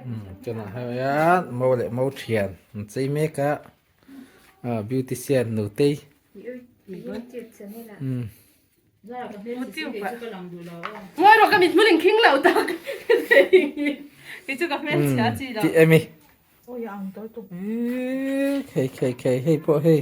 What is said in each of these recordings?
Tunah hian mo leh mo thian an chei mek a beautician nutei tih emi khei khei khei hei pawh hei.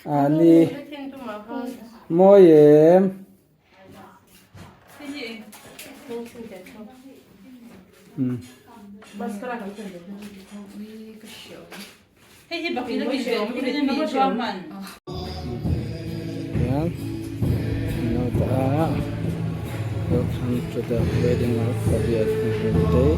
Ani mawi em. Hian note a welcome to the wedding of Fabia Day.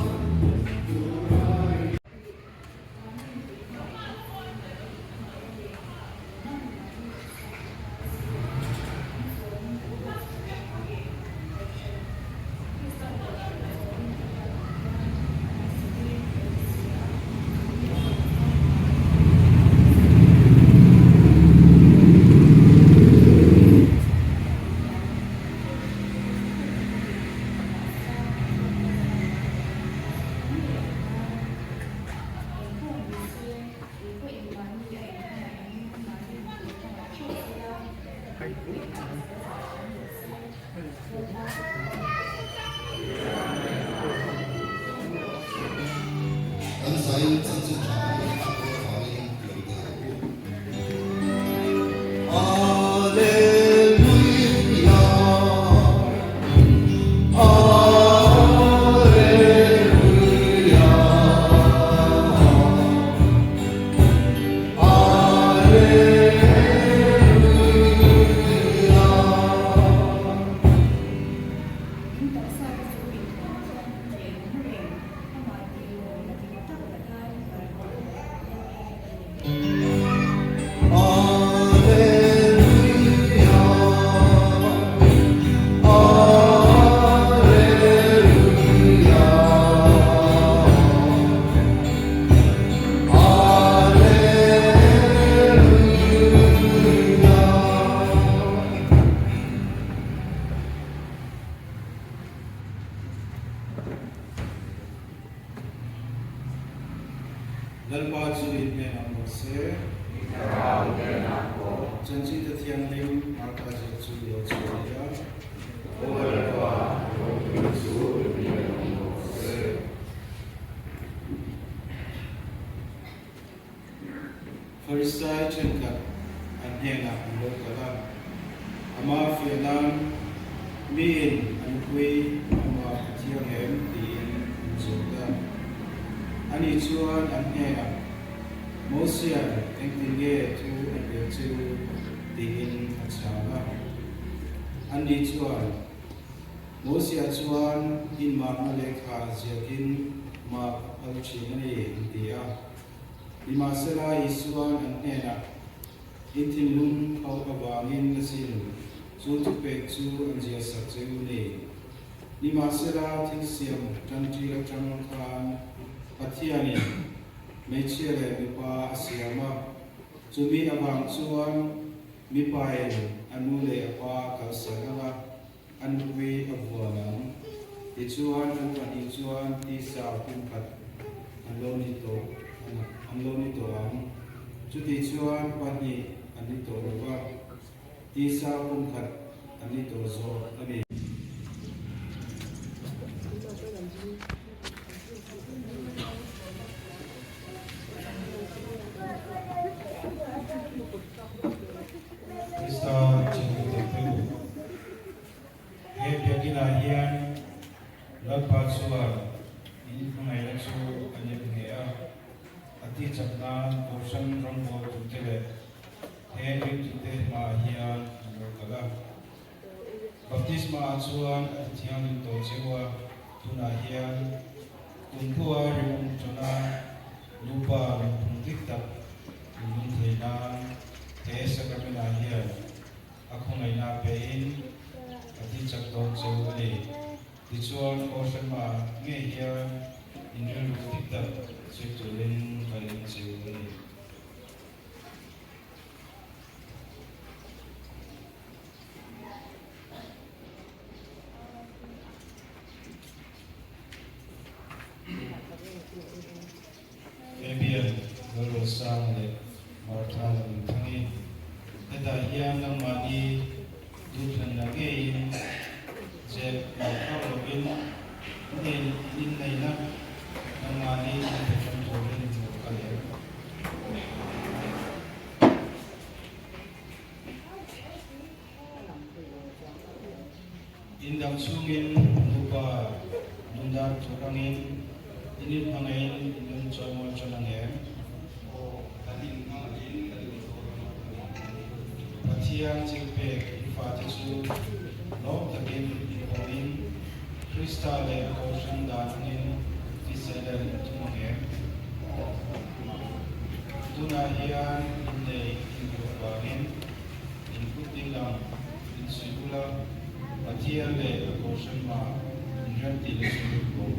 Kan zain chanchin tha hi a pawl avangin lo dah ang u. Alleluia, Alleluia, Alleluia. In taksa te chu inthawhna chuan cheng reng amah tih lawmna dik tak la tan kal rawh u a ni. Alleluia, Alleluia, Alleluia. Lalpa chu in hnenah awm se. Chanchinta Thianghlim Marka ziak chu lo chhuah a ni a. Aw Lalpa, ropui chu i hmel awm rawh se. Farisai thenkhat an hnenah an lo kal a, Ama fiah nan miin a nupui ama a thiang em tiin an zawt a. Ani chuan an hnenah, Mosian engtin nge thu a hrilh chu? tiin a chhang a. Ani chuan, Mosia chuan inmarna lehkha ziakin mark a phal thin a ni, an ti a. Nimahsela, Isua'n an hnenah, In thinlung hauh avangin a sin, chu thupek chu an ziahsak che u ni. Nimahsela, thil siam tanṭil aṭang khan Pathianin hmeichhia leh mipa a siam a, chumi avang chuan mipain a nu leh a pa kalsan ang a, a nupui a vuan ang. Tichuan, an pahnih chuan tisa pumkhat an lo ni tawh an lo ni tawh ang. Chuti chuan pahnih an ni tawh lo va, tisa pumkhat an ni tawh zawk a ni. Krista chhungte te u, he biakinah hian Lalpa chuan in hmangaihna chu a nem hneh a, a tihchak nan Kohhran rawngbawltute leh he ringtute hmaah hian an lo kal a. Baptisma ah chuan a ti thianghlim tawh cheu a, tunah hian kumkhua rinawm tana nupa lungphung dik tak inlung thei nan he sacrament ah hian a khawngaihna pehin a ti chak dawn cheu a ni. Tichuan. Kohhran hmaah ngei hian in rilru dik tak sawi turin ka ring che u a ni. Fabian, Lalrosanga leh Martha Lalnunthangi hetah hian nangmahni duhthlanna ngeiin zep lo thar lovin in inneihna nangmahni inpe ṭan turin lo kal em? In dang chhungin nupa nundan tur angin in inhmangaihin in awm chawimawi ṭan ang em? Aw, kan inhmangaihin kan inchawimawi ṭan ang em? Pathian thilpek in fate chu lawm takin inpawmin Krista leh a Kohhran dan angin tiseilen in tum ang em? Aw, kan tum ang. Tunah hian innei induh avangin In kut ding lang in suih ula, Pathian leh a Kohhran mah in remtihna chu bawk.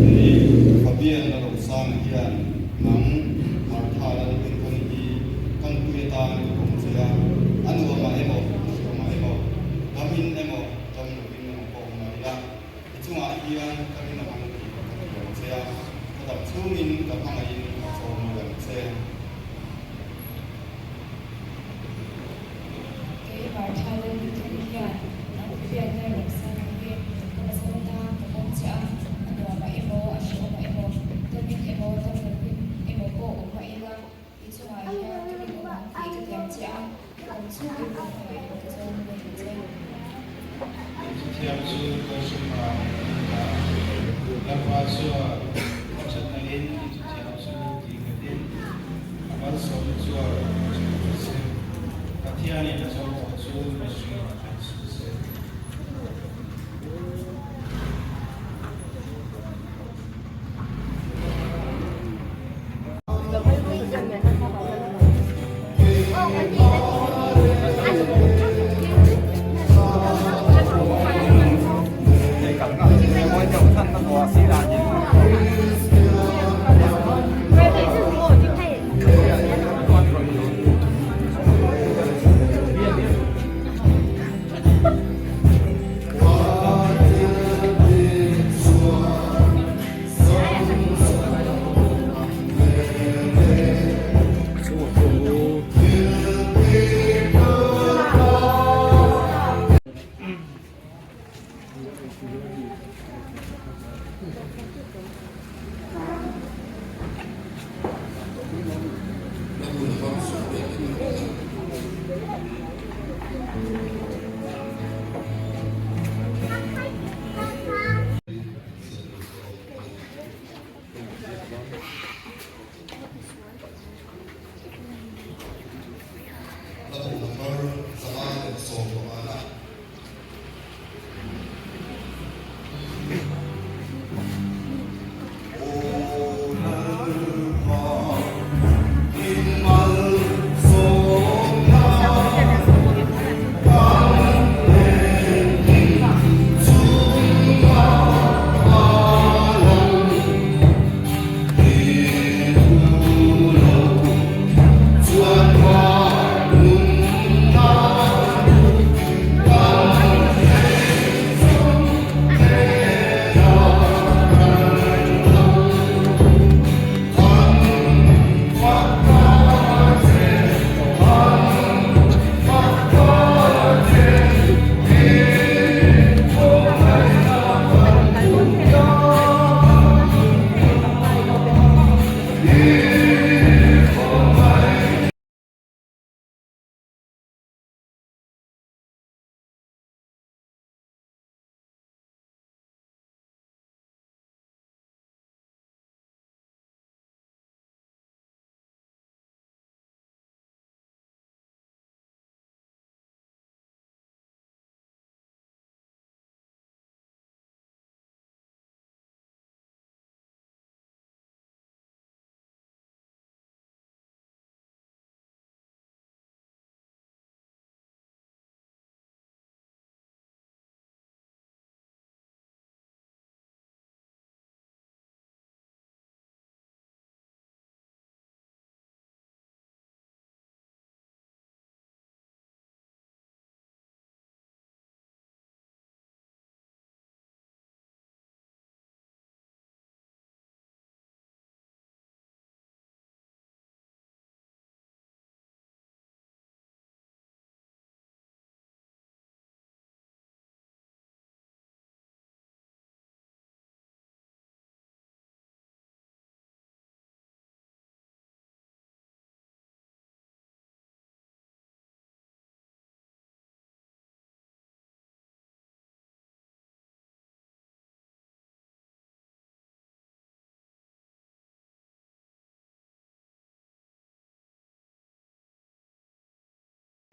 Kei Fabian Lalawmsanga hian nang Martha Lalhmingthani hi ka nupui atan ka pawm che a, a nuamah emaw a hreawmah emaw, damin emaw dam lovin emaw pawh awm mah ila, I chungah hian ka rinawm ang tih ka ti ang che a, ka dam chhungin ka hmangaihin ka chawm ang che. Kei Martha leh Mithun hian an biakna remsang ang hi ka pasal atan ka pawm che a, a nuamah emaw, a hrehawmah emaw, damin emaw, damlohin emaw pawh awm mah ila, i chungah hian ka rinawm ang tih ka ti ang che a, ka dam chhungin ka hmangaih ka chawm ang che. Thuthiam chu Kohhranpa an dah a, Lalpa chuan a thatnain i thuthiam chu tih nghetin a malsawmna chuan a chhun rawh se. Pathianin a zawng tawh chu mihringin a then suh se.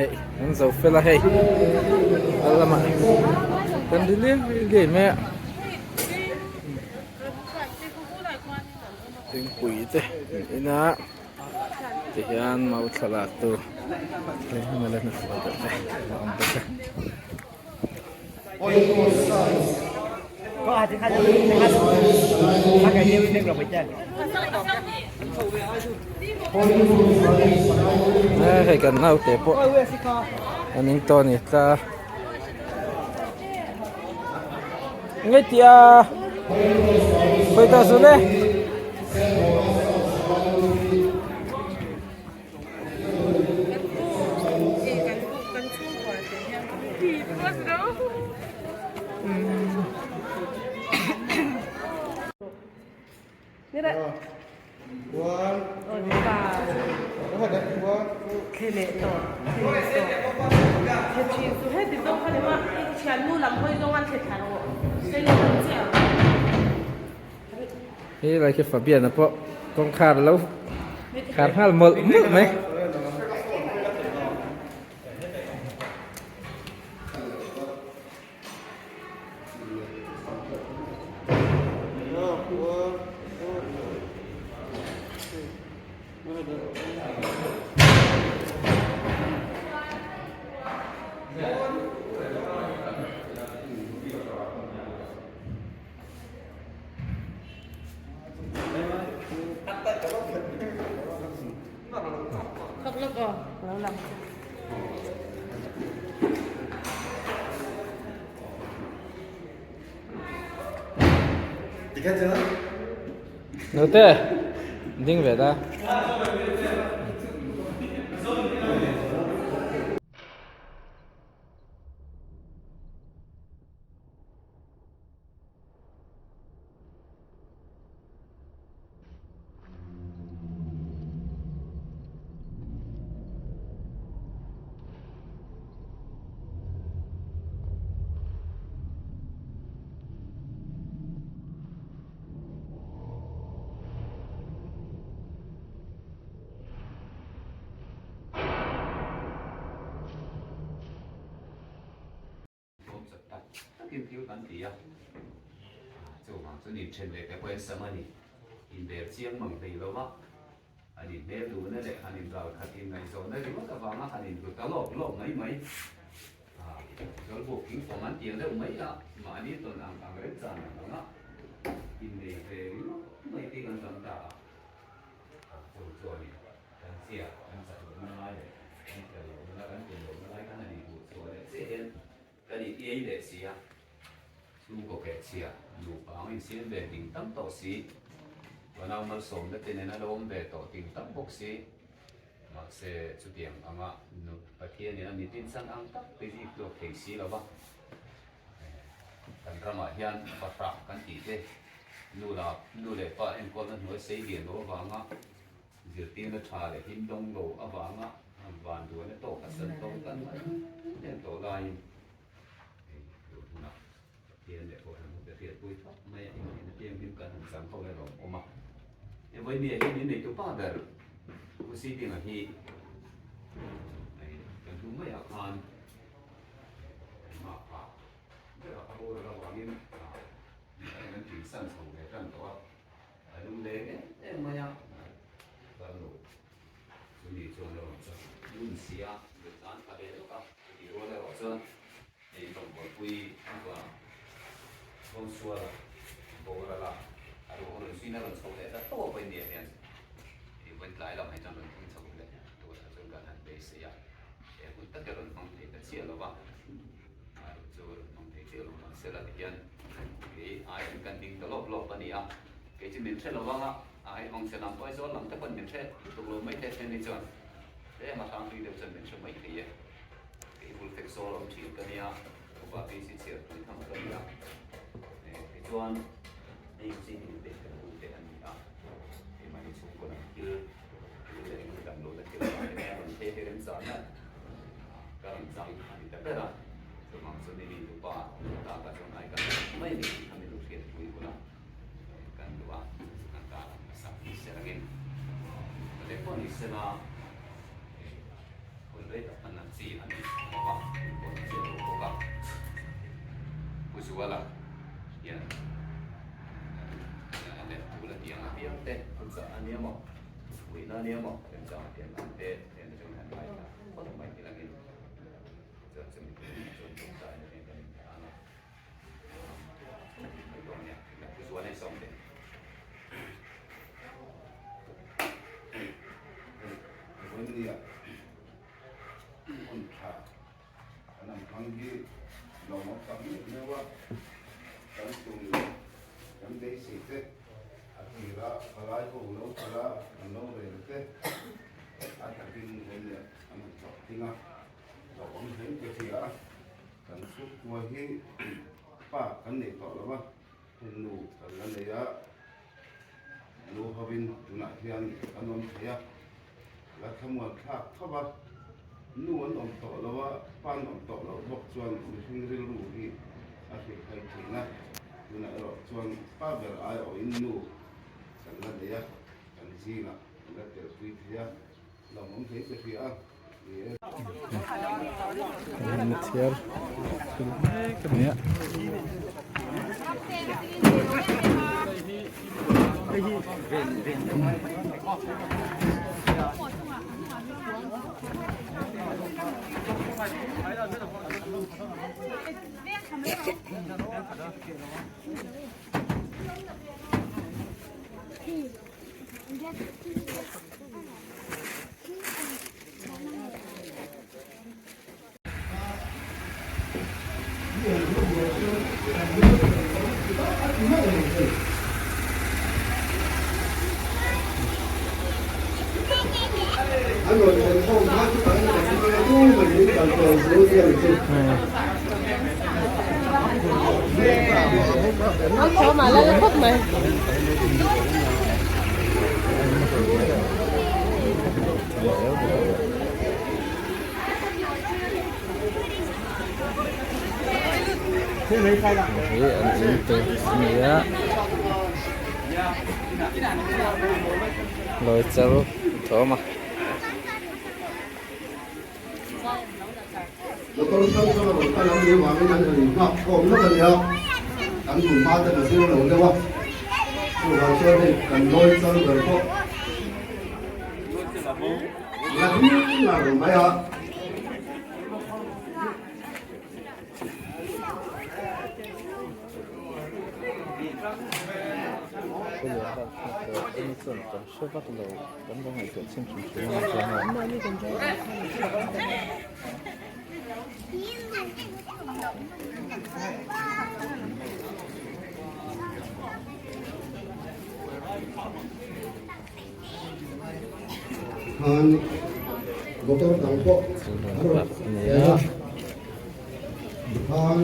Hei an zo fel a hei a lamah kan ri liam liam mai a thingpui te an in a tihian mau thlalak tur te a awm bawk a. Hei kan naute pawh an eng tawh a ni tla nge tia khawi ta sawn e. He lai khi Fabian-a pawh kawngkhar a lo khar nghal mawlh mawlh mai. Nute ding ve ta. Thawm chak tak takin thil kan ti a, chuvang chuan inthen leh te pawh en sam a ni. Inbel chiang mang hlei lo va, an inhmel duhna leh han inral khat inngaihzawnna ringawt avanga han inhlu ta lawk lawk mai mai. Zawlbuk thingfawm an tiang deuh mai a, mahni tawn ang ang remchan ang anga innei ve ringawt mai te kan tam ta a, chu chuanin kan chia kan chak lohna lai leh kan fel lohna lai kan tel lohna lai khan a inhmuh chhuah leh chiah hian kan in iai leh si a, chhungkaw keh chhia nupa ang insiam ve ding tam tawh si, Vanau malsawmna te nen a lo awm ve tawh ding tam bawk si, mahse chutiang anga Pathianin a mit inchhan ang tak te zik tluak thei si lo va. Kan ramah hian fahrah kan tih te nu lah nu leh pa enkawlna hnuai sei lian lo avanga zirtirna tha leh him dawng lo avanga van duaina tawk a san tawng kan mai em tawh laiin hei tun hunah Pathian leh Kohhran ho te hriatpui thawk mai a inneihna thianghlim kan han chang ho erawh awm a. He Vawimia hi min neitu pa ber Pu Sidinga hi hei kan hnu maiah khan Engmah phah berah a boral avangin mihring an tinsan chho ve tan tawh a, a lung leng em em mai a, kal lo chu ni chuan a rawn chak ngun si a, zan tha ve lawk a, chutih rual erawh chuan hei rawngbawlpui upa Thawmsuala boral a, a ruang rawn zuiin a rawn chho leh ta tho a vawiin ni ah hian hei vawiin tlai lamah hi chuan rawn thleng chho leh turah chuan kan han beisei a. He hun tak erawh hmang thei ta chiah lo va, erawh chu hmang thei chiah lo mahse la tihian kei aiin kan ding ta lawp lawp a ni a, kei chu min hre lo vang a, ai vang che lam pawh Aizawl lam te pawn min hre lutuk lo mai thei a ni chuan tlem a hrang hlui deuh chuan min hre mai thei e, kei bul fek zawl awm thin ka nia, upa PC chhiar tui tham ka ni a, tichuan hei chi hi te ka tu te a ni a, keimahni chhungkaw lam thil. chi a ni lo va, inpawh ni chiah lo bawk a. Pu Zuala hian leh tul a tih ang apiang te thuchah a nia maw, thupuina a nia maw, remchang apiang ang te hnen atangin han ngaithla phawt mai ni langin chuan chumi tur ah chuan tawngtaina nen kan inthlah ang a. Mai dawn nia, Pu Zuala hi sawm teh. Vawinia hun tha kan han hmang hi lawmawm tak meuh meuh a, kan tum leh kan beisei te a tirah palai ho lo kal a, an lo rel te a takin vawinia an han chawp ding a, lawmawm hle ka hria a, kan chhungkua hi pa kan nei tawh lo a. Hei nu kan la nei a, nu hovin tunah hian an awm thei a, la thlamuan thlak tho va, nu an awm tawh lo a, pa an awm tawh loh bawk chuan mihring rilru hi a hrilh hai thin a, tunah erawh chuan pa ber aiawhin nu kan la nei a, kan zingah kan la telpui thei a, lawmawm hle ka hria a, ni e. Mithiar thil mek a ni a. Hei an in te a ni a lawi chal thawm a. Motor hrang hrang a rawn kal ang ni vangin an rawn inghak khawm nawk a nia, kan duh hma ten a zir lo deuh a, chuvang chuan hei kan lawi chal ber pawh la ding ngar mai a. Khan motor dang pawh a rawn thleng a, tikhan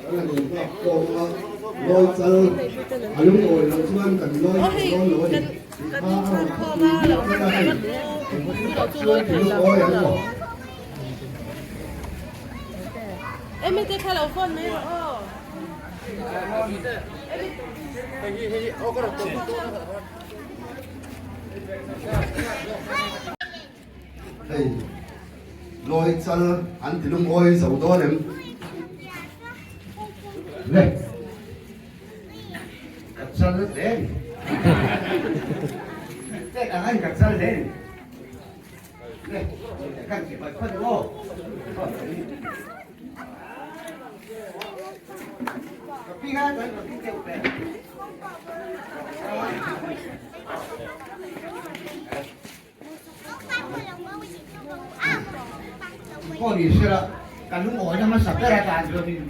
kan han inhak khawm a, lawi chal a lungawi loh chuan kan lawi thei dawn lo a ni tih kha a rawn khawpui viau mai a hei, engtin tak chuan i lungawi ang maw? Hei lawi chal an ti lungawi zo dawn em? Le ka chal hle ni. Che ka han ka chal hle ni. Le kan ti pat pat aw. Pawh ni sela ka lungawi na hmasa ber atan chuanin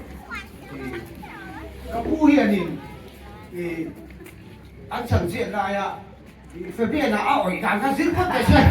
ka pu hianin ih an chhan chiah laia ih Fabian-a a awih dan kha zir phawt teh se.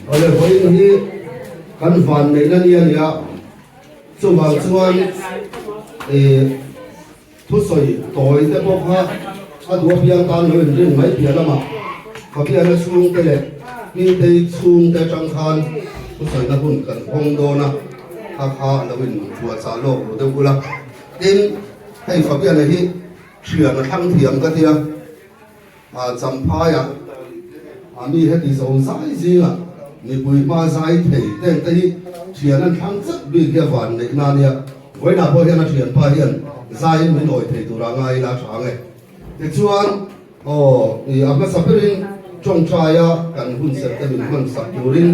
Awle vawiin hi kan van neihna ni a ni a, chuvang chuan ih thusawi tawi te pawh kha a duh apiang tan lo inrin mai piah lamah Fabiana chhungte leh Hmingtei chhungte atang khan thusawina hun kan hawng dawn a, kha kha lo inbuatchah lawk ru deuh ula. Tin, hei Fabiana hi thian a thlang thiam ka tia. Champhaiah a mi heti zo zai zingah mipui hma zai thei teng te hi thian an thlang chat bik hi a van neih na nia. Vawiinah pawh hian a thianpa hian zaiin min awi thei tura ngai ila a tha ang e. Tichuan, aw, i a hmasa berin tawngtaia kan hun serh te min hman sak turin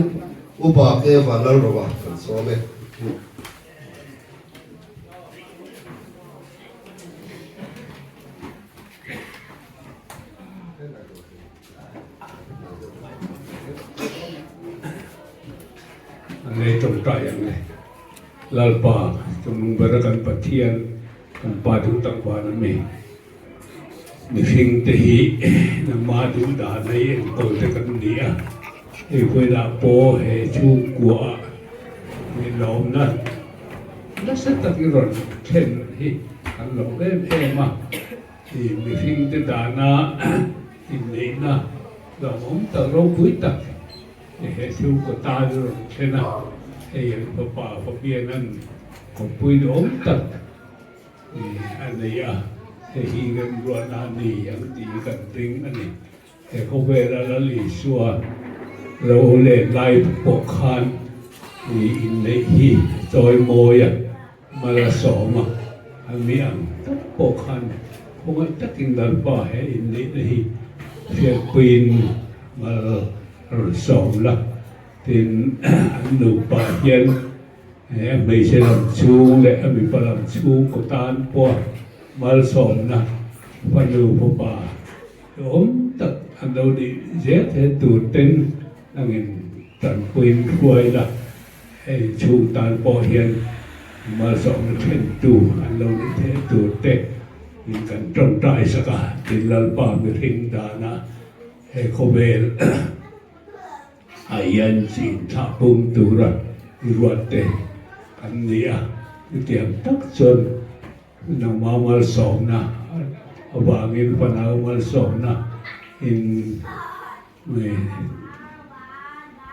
Upa Ke Vanlalrova kan sawm e. An lei tawngtai ang e. Lalpa, Chungnung bera kan Pathian, kan Pa duh tak van a mi. Mihring te hi nangmah duh dan a i enkawl te kan ni a. Hei huailah pawh he chhungkua ah lawmna nasa tak i rawn thlen hi kan lawm em em a. I mihringte dana inneihna hlauhawm tak ropui tak he chhungkaw tan a rawn thlen a, hei an fapa Fabian-a'n kawppui duhawm tak a nei a, hei hi remruatna a ni ang tih hi kan ring a ni. He khawvela Lal Isua lo len lai pawh khan inneih hi chawi mawi a, mal a sawm a, a mi ang tak pawh khan khawngaih takin Lalpa he inneihna hi hriatpuiin mal a rawn sawm la. Tin, an nupa hian a hmeichhe lam chhung leh a mipa lam chhungkaw tan pawha malsawmna fanu fapa Awm tak an lo nih zel the tur ten nangin tanpuiin hruai la, hei chhung tan pawh hian malsawmna thlentu an lo nih the tur te in kan tawngtai sak a, tin Lalpa mihring dana he khawvel ah hian chin thlah pum tura i ruat te kan ni a, chutiang tak chuan Nangmah malsawmna avangin fanau malsawmna in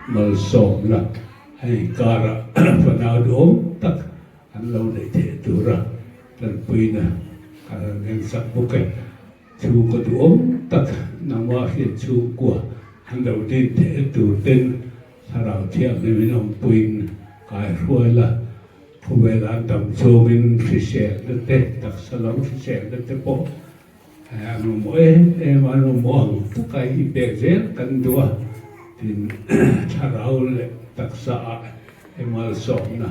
malsawmna hei karah fanau duhawm tak an lo neih theih tura tanpuina ka rawn ensak bawk e. Chhungkaw duhawm tak nangmah hriat chhungkua an lo din theih tur ten Thlarau Thianghlim in awmpuiin kaihruai la. Khawvel an dam chhungin hriselna te, taksa lo hriselna te pawh an mamawh em em a, an mamawh ang taka i pek zel kan duh a, tin thlarau leh taksa ah i malsawmna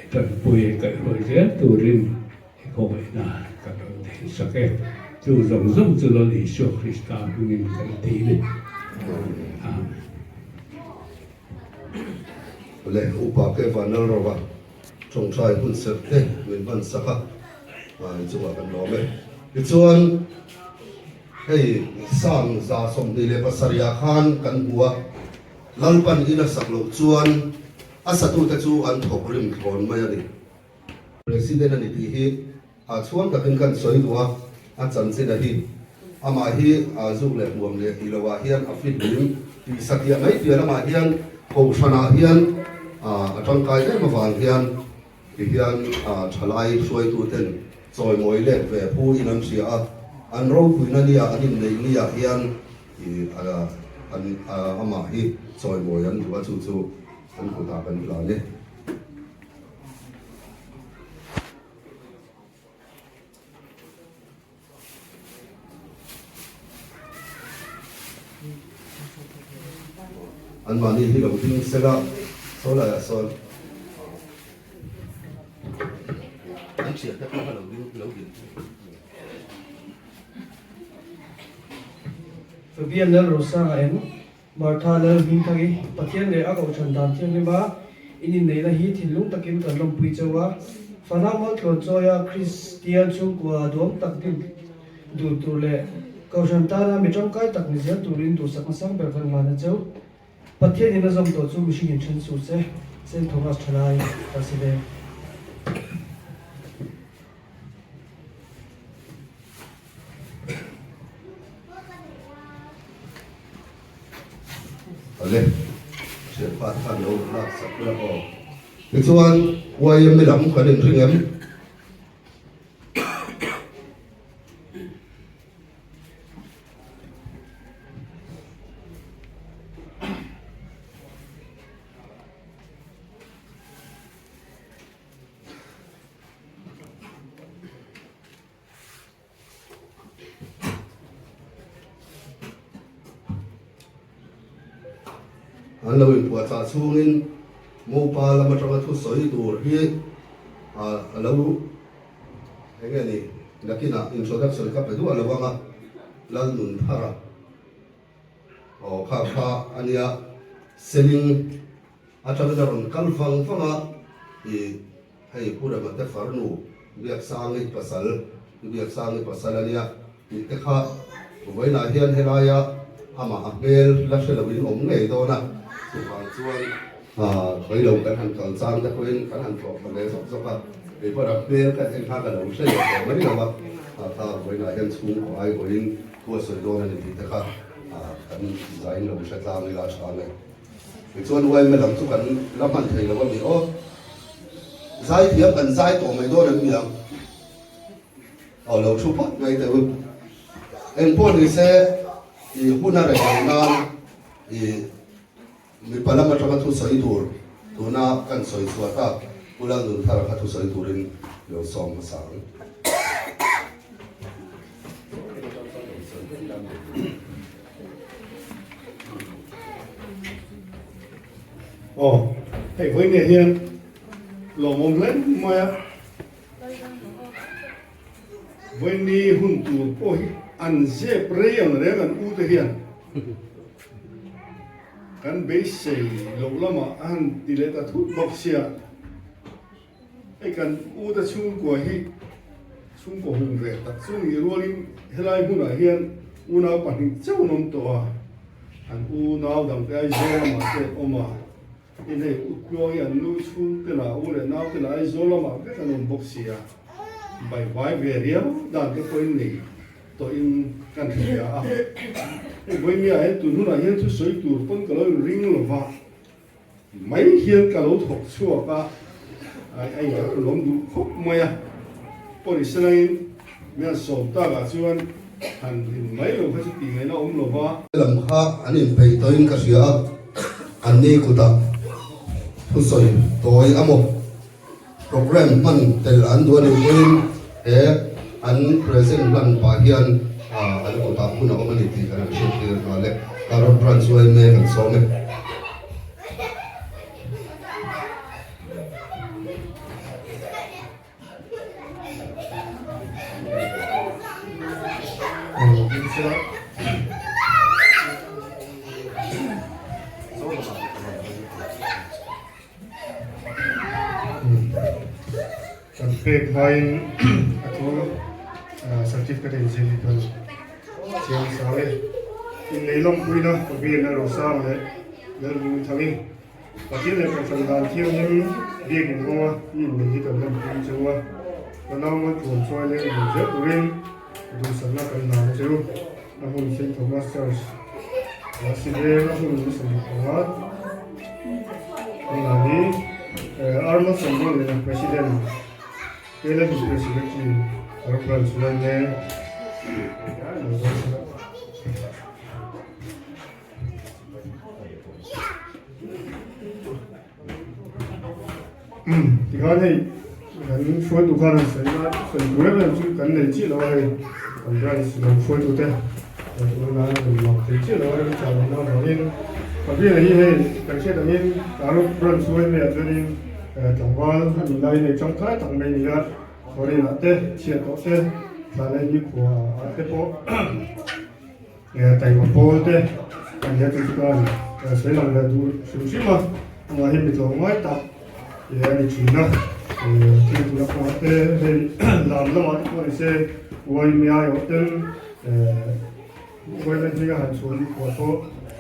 i tanpui i kaihhruai zel turin i khawngaihna kan rawn thei sak e. Chu zawng zawng chu Lal Isua Krista hmingin kan ti ni. Amen. Le upa ke vanal rova tawngtai hun serh te min hman sak a, i chungah kan lawm e. Tichuan hei Psalm 27 ah khan kan hmu a, Lalpan in a sak loh chuan a satute chu an thawk rim thlawn mai a ni. President a ni tih hi a chhuang takin kan sawi duh a, a chanchin a hi amah hi a zuk leh hmuam leh tih loh ah hian a fihlim tih satliah mai piah lamah hian kohhran ah hian a tangkai em avang hian ti hian thalai hruaitu ten chawimawi let ve phu in an hria a, an ropuina nia an inneih ni ah hian amah hi chawimawi an duh a chu chu an kutah kan hlan e. An mahni hi lo ding se la, saw laiah sawn an thian te pawh kha lo ding lo din. Fabian Lalrosanga em? Martha Lal Hmingthang-i, Pathian leh a kohhran dan thianghlima in inneihna hi thinlung takin kan lawmpui cheu a. Fanau maltlawn chawia Kristian chhungkua duam tak din dun tur leh kohhran tana mi tangkai tak ni zel turin duhsakna sang ber kan hlan a cheu. Pathianin a zawm tawh chu mihringin then suh se, Saint Thomas Thalai ta si ve. Ale, thianpa te khan lo lak sak ila aw. Tichuan YMA lam kan inring em? An lo inpuahchah chhungin Mopa lam atanga thu sawi tur hi a lo eng nge ni nakinah introduction ka pe duah lo ang a, Lalnunthara aw kha kha a nia Seling atangin a rawn kal vang vang a, ih hei Pu Rema te farnu Biaksangi pasal Biaksangi pasal a nia tih te kha vawiinah hian helaia amah a hmel la hre loin awm ngei dawn a, chuvang chuan khawi lo kan han kal chang te pawhin kan han tlawh thla ve zawk zawk a, kei pawh a hmel ka en kha ka lo hre leh tawh mai lo a, kha vawiinah hian chhungkaw ai vawiin thu a sawi dawn a ni tih te kha kan zain lo hre tlang ila a tha ang e. Tichuan yma lam chu kan la hman thei lo a ni aw. Zaithiam kan zai tawh mai dawn em niang? Aw lo thu phawt mai teh u. Eng pawh ni se i hun a rei loh nan i mipa lam atanga thu sawi tur tuna kan sawi chhuah tak Pu Lalnunthara kha thu sawi turin lo sawm hmasa ang. Aw, hei vawiin hian lawmawm hle mai a. Vawiini hun tur pawh hi an zep rei ang reng an u te hian kan beisei loh lamah a han ti leh ta thut bawk sia. Hei kan u te chhungkua hi chhungkaw hung ve tak chu ni rualin helai hmunah hian unau pahnih chauh an awm tawh a, an unau dangte Aizawl lamah te an awm a, tin hei Utluang hi an nu chhungte lah u leh naute lah Aizawl lamah vek an awm bawk si a, baihvai ve riau dan te pawhin nei tawhin kan hria a. Hei Bohemia hian tun hunah hian thusawi tur pawn ka lo inring lo va. Mai hian ka lo thawk chhuak a, a in ka lawm duh khawp mai a, pawisa langin mi an sawm tak ah chuan han in mai lo kha chu tih ngaihna awm lo va. Lam kha an inpeih tawhin ka hria a, an ni kutah thusawi tawi a maw programme hman tel an duh a nih pawhin he an present hlan pah hian an kutah hmun a awm a ni tih kan han hriat tir nghal e. Karol Branch yma kan sawm e. Kan pek hmain a thu certificate a inziak hi kan chiang sang e. Innei lawmpuina Fabian a rosang leh Lalhmingthangi Pathian leh Kohhran dan thianghlim biakin kawnga i innei hi kan lawmpui cheu a. Ka nauma tluan chuai leng dun zel turin duhsakna kan hlan a cheu. A hmun Saint Thomas Church a si veng a hun ni 15 tunah hi Arma Sawmrawn leh President Kela District Secretary Arab Branch Lane Tikhan hei kan hruaitu khan an sawi a, sawi tur em em chu kan nei chiah lo a hei kan branch lo hruaitu te tuna rawn lang thei chiah lo a remchang lohna avangin Pavina hi hei kan hriat angin Karuk branch huai maiah chuanin tlangval a nih laiin hei tangkai tak mai a ni a, foreign ah te chhiat tawh te thlai hi khua ah te pawh Taima pawl te an nia chu chuan sawi lang leh duh hrim hrim a, amah hi mi tlawm ngai tak a ni thin a, thil tuna pawh te hei lam lamah te pawh ni se uai miai awh ten uai mai hminga han chhuan pawh pawh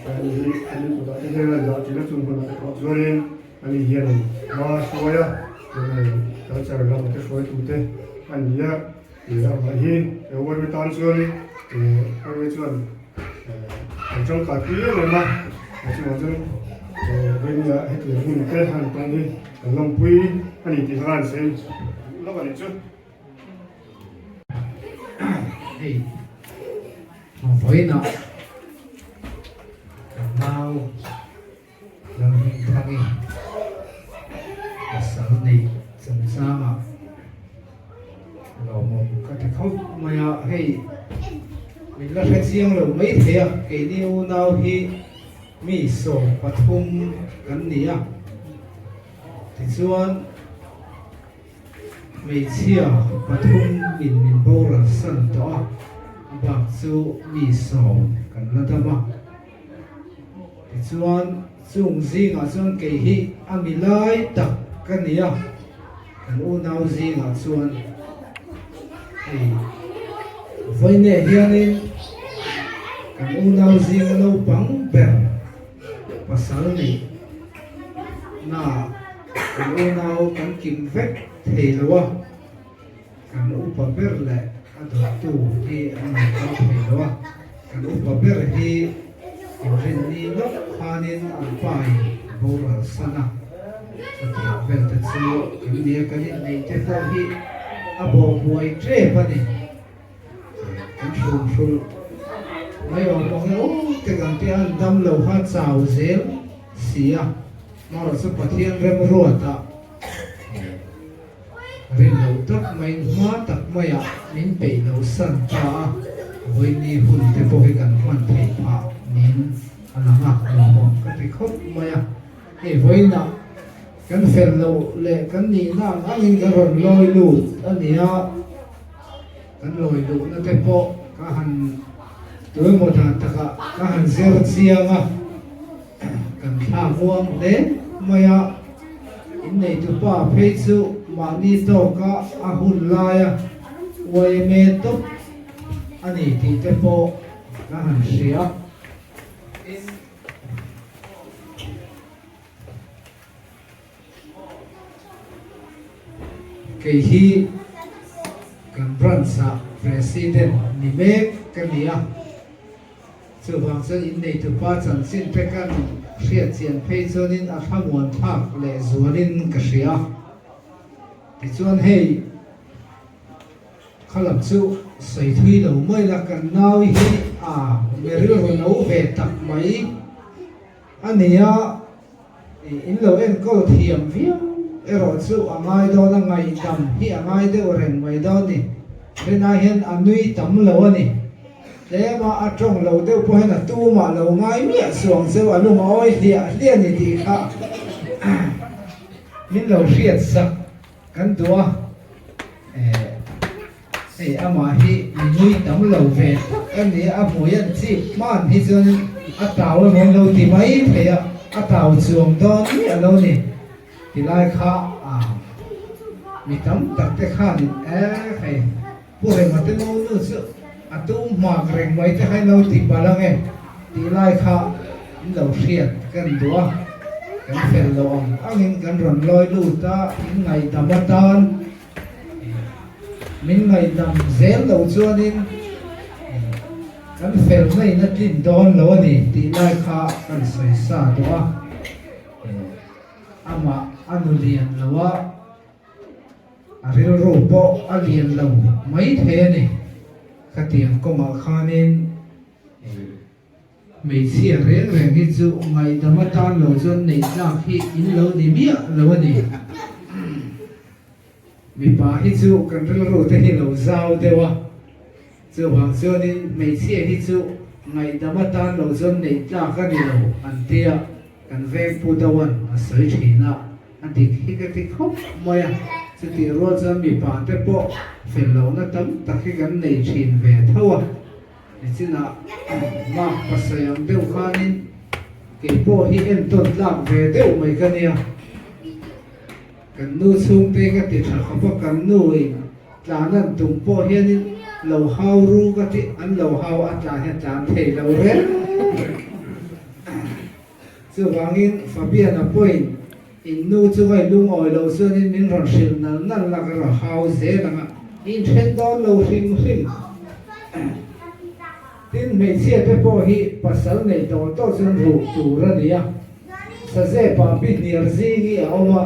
ani hi ani kutah te hian a dah thin a chung hunah te pawh chuanin ani hian hma hruai a culture lamah te hruaitute a ni a. Amah hi uaimi tan chuan uaimi chuan an tangkai pui em em a, chuvang chuan uaimi ah hetiang hun te han tawng hi kan lawmpui a ni tih kha an sawi lawk a nih chu. Hei vawiinah kan nau Lalhmingthangi pasal neih chungchangah lawmawm ka ti khawp mai a, hei min la hre chiang lo mai thei a, keini unau hi. Mi 13 kan ni a, tichuan hmeichhia pathum in min boral san tawh a, a bak chu mi 10 kan la dam a. Tichuan chung zingah chuan kei hi a mi lai tak ka ni a, kan unau zingah chuan hei vawiineh hianin kan unau zinga naupang ber pasal neih na kan unau kan kim vek thei lo a, kan upa ber leh a dawttu hi an lo kal thei lo a, kan upa ber hi inrinni lawk khanin an pa in a boral san a, chutiang vel te chu kan nia kan inneih te pawh hi a bawhbuai tep a ni. Kan hrum hrulh mai awm ang e aw te kan ti a, an dam lo kha chau zel si a, amaherawh chu Pathian remruatah rin loh tak maiin hma tak maiah min peih loh san ta a, vawiini hun te pawh hi kan hman theih phah niin a lang a, lawmawm ka ti khawp mai a, hei vawiinah kan fel loh leh kan nihna ang angin kan rawn lawi lut a ni a. Kan lawi luhna te pawh ka han tuemaw dan takah ka han zir chiang a, kan thla muang hle mai a, inneitupa phei chu mahni tawka a hun laia yma tawp a ni tih te pawh ka han hria. Tin. Kei hi kan branch ah President ni mek ka ni a, chuvang chuan inneitupa chanchin te kan hriat chian phei chuanin a thlamuan thlak leh zualin ka hria. Tichuan hei khalam chu sawi thui lo mai la, kan nau hi a mi rilru no ve tak mai. A ni a, in lo enkawl thiam viau erawh chu a ngai dawn a, ngaihdam hi a ngai deuh reng mai dawn ni. Rinai hian a nui tam lo a ni. Tlema a tawng lo deuh pawh hian a tumah lo ngai miah suang cheu a lung a awi hliah hliah a ni tih kha min lo hriat sak kan duh a. Hei amah hi mi nui tam lo ve tak a ni a, a hmui an chip hman hi chuan a tau emaw an lo ti mai thei a, a tau chuang dawn miah lo ni. Tilai kha mi tam tak te khanin e hei Pu Rema te nu nu chu a tum hmak reng mai te kha in lo ti palh ang e tih lai kha in lo hriat kan duh a, kan fel loh ang angin kan rawn lawi lut a, in ngaihdam atan. Min ngaihdam zel lo chuanin kan felna in a tlin dawn lo a ni tih lai kha kan sawi sa tawh a. Amah a nu lian lo a, a rilru pawh a lian lo mai thei a ni. Khatiang kawngah khanin hmeichhia reng reng hi chu ngaihdam atan lo chuan neih tlak hi in lo ni miah lo a ni. Mipa hi chu kan rilru te hi lo zau deuh a, chuvang chuanin hmeichhia hi chu ngaihdam atan lo chuan neih tlak a ni lo an tia kan veng Pu Doan a sawi thin a, a dik hi ka ti khawp mai a, chutih rual chuan mipa te pawh fel lohna tam tak hi kan nei thin ve tho a, nichinah Mark pasai ang deuh khanin keipawh hi entawn tlak ve deuh mai ka nia. Kan nu chhungte ka ti tha khawp a, kan nu in tlan an tum pawh hianin lo hau ru ka ti, an lo hau a tlan hian tlan thei lo reng reng. Chuvangin Fabian-a pawhin in nu chu ngai lungawi lo chuanin min rawn hrilh nal nal a, ka rawn hau zel ang a, in then dawn lo hrim hrim. Tin, hmeichhia te pawh hi pasal nei tawh tawh chuan ruh tur a ni a. Sazepa pi hnial zing hi a awm a,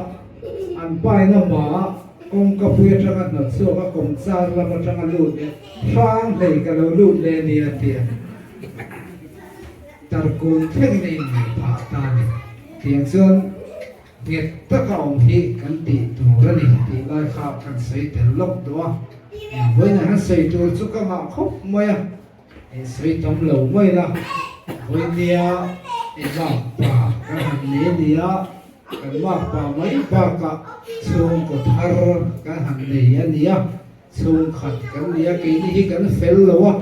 an paina hmaah kawngka pui atanga hnawt chhuak a kawmchar lam atanga lut leh hrang hlei ka lo lut leh a ni a ti a. Tarkun thlengin a inneih phah ta a ni. Tiang chuan nghet taka awm hi kan tih tur a ni tih lai kha kan sawi tel lawk duh a. Vawiinah hian sawi tur chu ka ngah khawp mai a, sawi tam lo mai la, vawinia. I makpa kan han nei a nia, kan makpa mai bakah chhungkaw thar kan han nei a nia, chhungkhat kan nia keini hi kan fel lo a,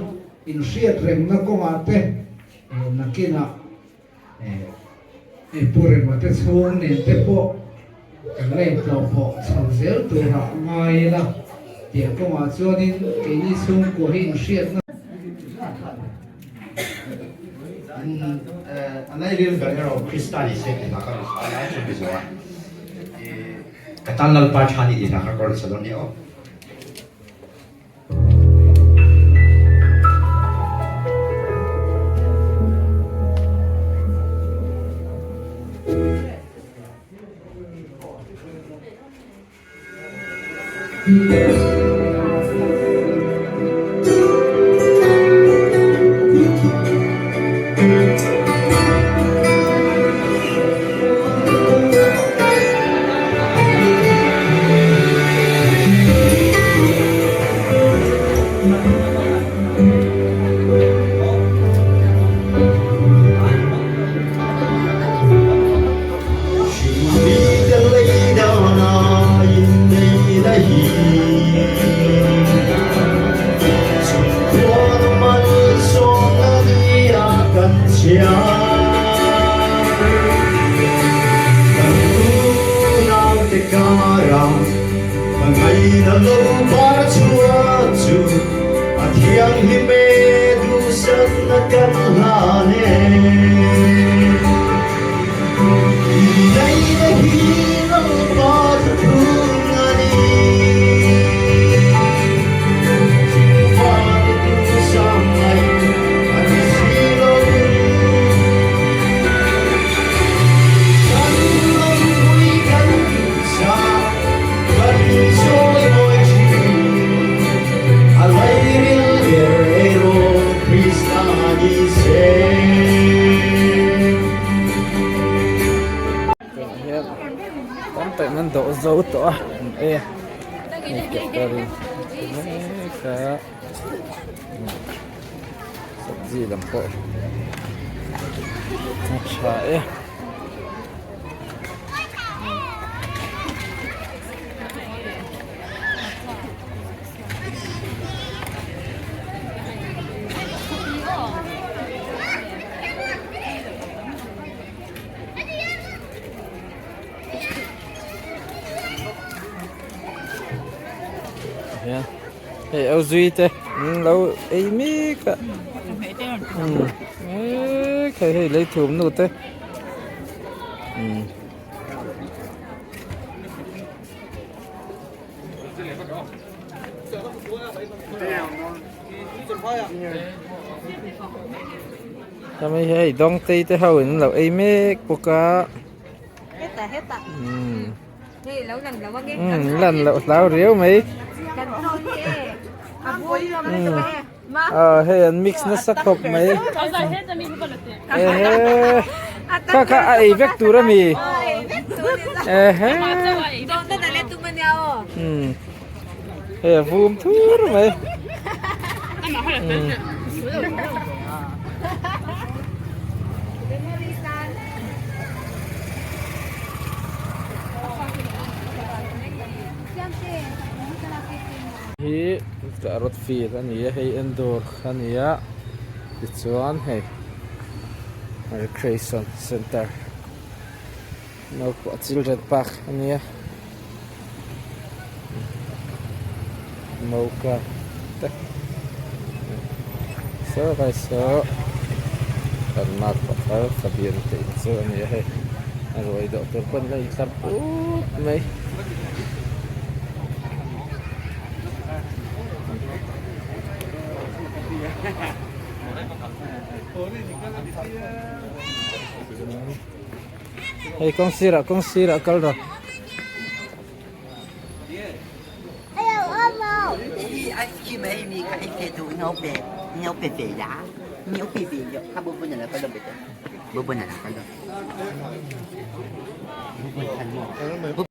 inhriat rengna kawngah te nakinah eh Pu Rema te chhung nen te pawh kan la intlawh pawh chho zel turah ngai ila tih kawngah chuanin keini chhungkua hi inhriatna Tam takin an dawh zo tawh a an ei a hei catering mek a sabji lam pawh a tha e. Hei au zui te an lo ei mek a hei hei lei thum nu te Hemi hei dawngtei te ho in lo ei mek bawk a. Heta heta. Umm. Hei lo lan lo ange. Umm lan loh hlau riau mai. Kan thawn hi e. A bui lo mai e. Ma. Ah hei an mix nasa khawp mai. Ehe. Kha kha a ei vek tur ami. Ehe. Umm. Hei a vum thur mai. Hi carrot field a ni a hei endur a ni a tichuan hei recreation center naupang children park a ni a mocha te saw lai saw kan mark pakhat Fabian te in chu a ni a hei a ruai dawh tur pawn a intlar put mai. Hei kawng sirah kawng sirah kal rawh.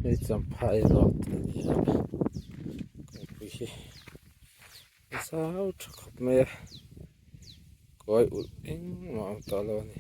Hei champhai road a ni a kawngpui hi a zau tha khawp mai a kawi ulh engmah a awm tawh lo a ni.